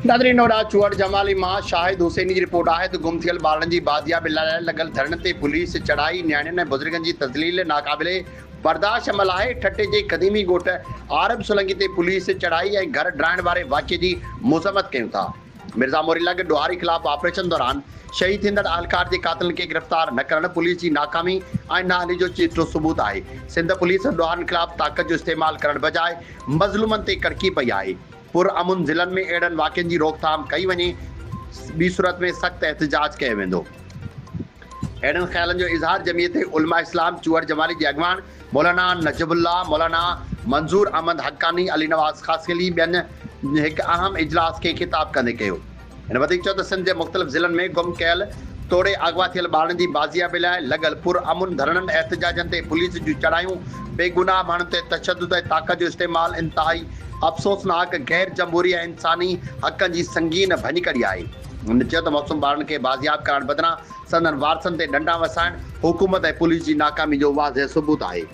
ناظرين نوڙا چوهڙ جمالي مان شاهد حسيني جي رپورٽ آهي ته گم ٿيل ٻارڙن جي بازيابي لاء لڳل ڌرڻن تي پوليس چڙهائي نياڻين ۽ بزرگن جي تذليل ناقابل برداشت عمل آهي، ٺٽي جي قديمي ڳوٺ عارب سولنگي تي پوليس چڙهائي ۽ گهر ڊاهڻ واري واقعي جي مذمت ڪيون ٿا. مرزا موري لڳ ڏوهاري خلاف آپريشن دوران شهيد ٿيندڙ اهلڪار جي قاتلن کي گرفتار نه ڪرڻ پوليس جي ناڪامي ۽ نااهلي جو چٽو ثبوت آهي، سنڌ پوليس ڏوهارين خلاف طاقت جو استعمال ڪرڻ بجاء مظلومن تي ڪڙڪي پئي آهي. پر امن ضلعن ۾ اهڙن واقعن جي روڪٿام ڪئي وڃي، ٻي صورت ۾ سخت احتجاج ڪيو ويندو. اهڙن خيالن جو اظهار جمعيت علماء اسلام چوهڙ جمالي جي اڳواڻ مولانا نجب الله، مولانا منظور احمد حقاني، علي نواز خاصخيلي ٻين هڪ اهم اجلاس کي خطاب ڪندي ڪيو. هن وڌيڪ چيو ته سنڌ جي مختلف ضلعن ۾ گم ڪيل توڙي اغوا ٿيل ٻارڙن جي بازيابي لاء لڳل پر امن ڌرڻن احتجاجن تي پوليس جون چڙهايون، بيگناهه ماڻهن تي تشدد ۽ طاقت جو استعمال انتهائي افسوسناڪ، غير جمهوري ۽ انساني حقن جي سنگين ڀڃڪڙي آهي. هن چيو ته معصوم ٻارڙن کي بازياب ڪرائڻ بدران سندن وارثن تي ڏنڊا وسائڻ حڪومت ۽ پوليس جي ناڪامي جو واضح ثبوت آهي.